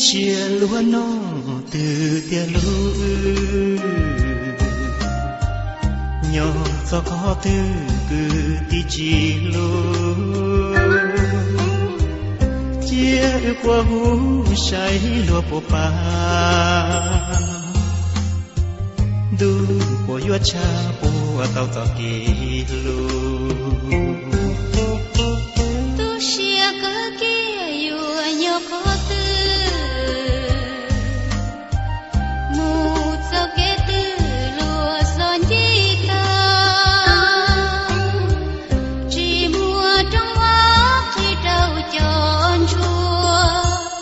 Siab luag noj twg tiag lub wb, nyob txog qhov twg kwv tij tsis hlub, cia wb quaj hu saib luag puas pab. Ntuj puas yuav tshaj puas tau txoj kev hlub. Tu siab kawg kiag yuav nyob qhov twg, mus txoj kev twg luag xov nce tag, tsis muaj rooj vag qhib rau cov ntsuag,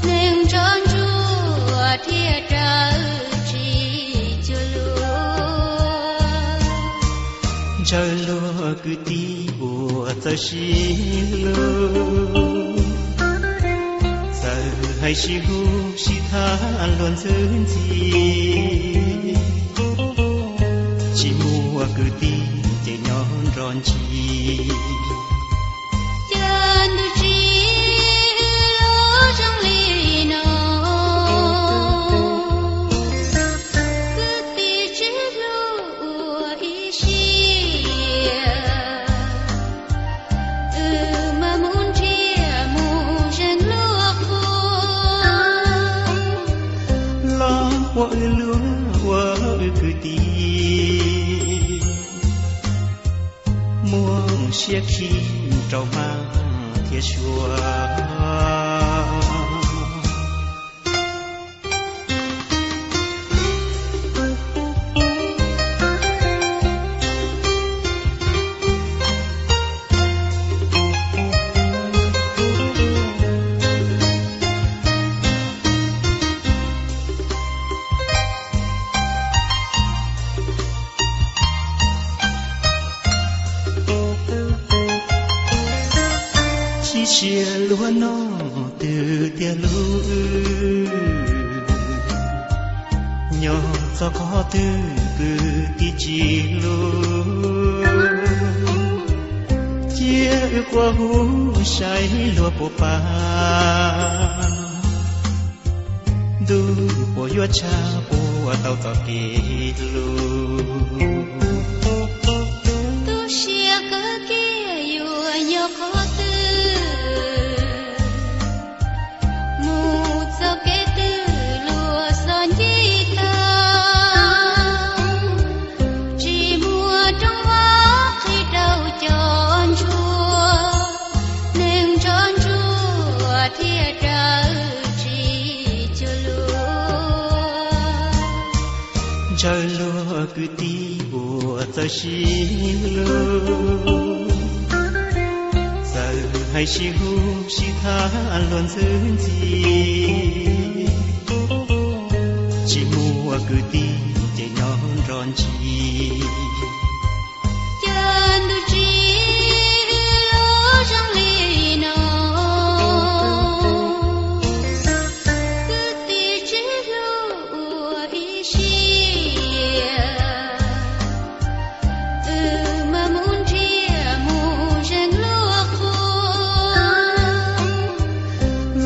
neeg ntsoj ntsuag thiaj raws tsis cuag luag. Ntshaw luag kwv tij uas txawj sib hlub, txawj hais sib hu sib tham luag ntxhi ntxhi, tsis muaj kwv tij ces nyob nrog ntsis. Cas ntuj tsim los zoo li no, kwv tij tsis hlub ua ib siab, wb mam mus nrhiav mus zeem luag qhua, los ua wb luag ua wb kwv tij, muaj siab khib rau hmab thiab suav. Sib siab luag noj twg tiag lub wb, nyob txog qhov twg kwv tij tsis hlub, cia wb quaj hu saib luag puas pab. Ntuj puas yuav tshaj puas tau txoj kev hlub. Tu siab kawg kiag yuav nyob qhov twg, mus txoj kev twg luag xov nce tag, tsis muaj rooj vag qhib rau cov ntsuag, neeg ntsoj ntsuag thiaj raws tsis cuag luag. Ntshaw luag kwv tij uas txawj sib hlub, txawj hais sib hu sib tham luag ntxhi ntxhi, tsis muaj kwv tij ces nyob nrog ntsis. Cas ntuj tsim los zoo li no, kwv tij tsis hlub ua ib siab, wb mam mus nrhiav mus zeem luag qhua,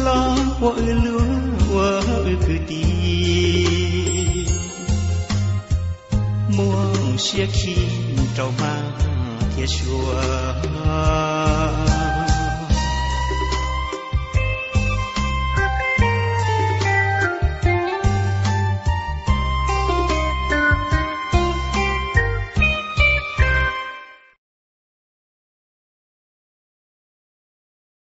los ua wb luag ua wb kwv tij, muaj siab khib rau hmab thiab suav.